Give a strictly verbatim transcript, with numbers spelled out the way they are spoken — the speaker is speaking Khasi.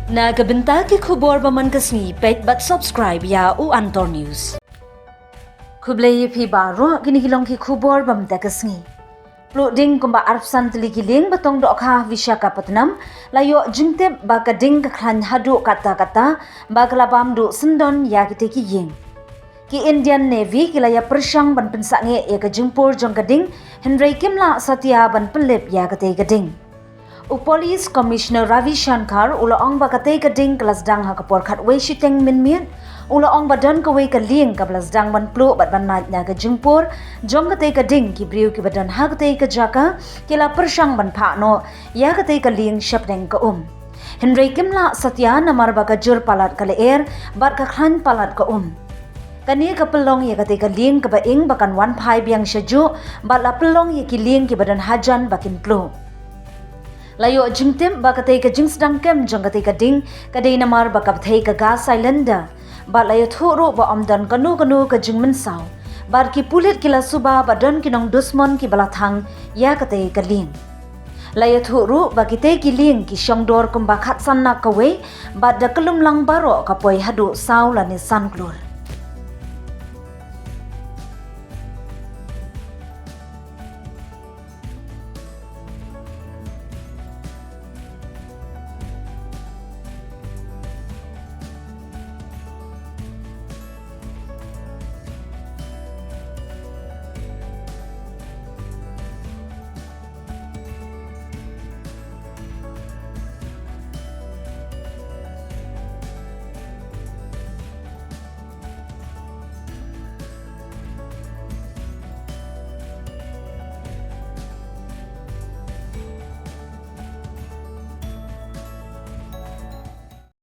Na ka bynta ki khubor ba man ka sngi, peit bad subscribe ïa u Antor News. Khublei ïa phi baroh, kine ki long ki khubor ba mynta ka sngi. Pluh ding kumba arphew san tylli ki lieng ba tong dohkha Visakhapatnam, la ïoh jingtip ba ka ding ka khlaiñ haduh katta katta, ba ka la bam duh syndon ïa kitei ki ïing. Ki Indian Navy ki la ïa pyrshang ban pynsangeh ïa ka jingpur jong ka ding, hynrei kim lah satia ban pynlip ïa katei ka ding. U Police Commissioner Ravi Shankar u la ong ba katei ka ding ka la sdang ha ka por khatwei shiteng mynmiet. U la ong ba don kawei ka lieng kaba la sdang ban pluh bad ban nait na ka jingpur jong katei ka ding, ki briew kiba don ha katei ka jaka ki la pyrshang ban phah noh ïa katei ka lieng shapdeng ka um. Hynrei kim lah satia namar ba ka jur palat ka lyer bad ka khlaiñ palat ka um. Kane ka pynlong ïa katei ka lieng kaba ing ba kan wan phai biang shajuh, bad la pynlong ïa ki lieng kiba don hajan ba kin pluh. La ïoh jingtip ba katei ka jingsdang kem jong katei ka ding ka dei namar ba ka bthei ka gas cylinder. Bad la ïathuh ruh ba ym don kano kano ka jingmynsaw. Bad ki pulit ki la suba ba don ki nongdusmon kiba la thang ïa katei ka lieng. La ïathuh ruh ba kitei ki lieng ki shong dor kumba khatsan lak kawei, bad da ka lumlang baroh ka poi haduh saw lane san klur.